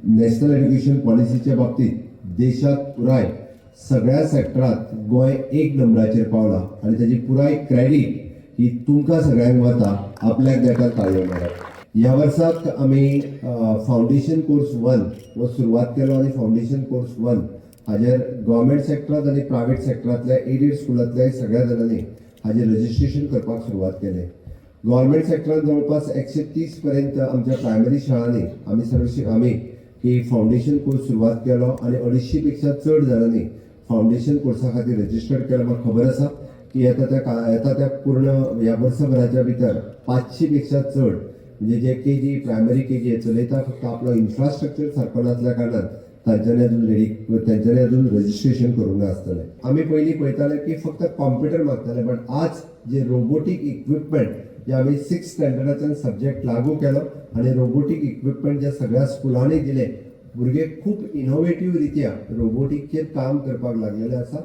National education पॉलिसीच्या बाबतीत देशात पुराय सगळ्या सेक्टरात गोंय एक नंबराचेर पावला आनी ताजी पुराय क्रेडीट ही तुमकां सगळ्यांक वता. आपल्याक देठाक ताळयो मारात. ह्या वर्साक आमी फावंडेशन कोर्स वन हो सुरवात केलो आनी फावंडेशन कोर्स वन हाजेर गव्हर्मेंट सेक्टरांत आनी प्रायवेट सेक्टरांतल्या एडेड स्कुलांतल्या सगळ्या जाणांनी हाजेर रजिस्ट्रेशन करपाक सुरवात केलें. गव्हर्मेंट सेक्टरान जवळपास 130 पर्यंत आमच्या प्रायमरी शाळांनी आमी सर्व आमी ही फावंडेशन कोर्स सुरवात केलो आनी 250 पेक्षा चड जाणांनी फावंडेशन कोर्सा खातीर रजिस्टर्ड केलो. म्हाका खबर आसा की येता त्या पूर्ण ह्या वर्सभराच्या भितर 500 पेक्षा चड, म्हणजे जे केजी, प्रायमरी केजी चलयता, फक्त आपलो इन्फ्रास्ट्रक्चर सारको नासल्या कारणान तांच्यांनी अजून रजिस्ट्रेशन करूंक ना आसतलें. आमी पयलीं पळयताले की फक्त कॉम्प्युटर मागताले, बट आज जे रोबोटीक इक्विपमेंट जे आमी सिक्स स्टँडर्डाच्यान सब्जेक्ट लागू केलो आनी रोबोटीक इक्विपमेंट जे सगळ्या स्कुलांनी दिले, भुरगे खूब इनोवेटीव रित्या रोबोटीकचेर काम करपाक लागलेले आसा.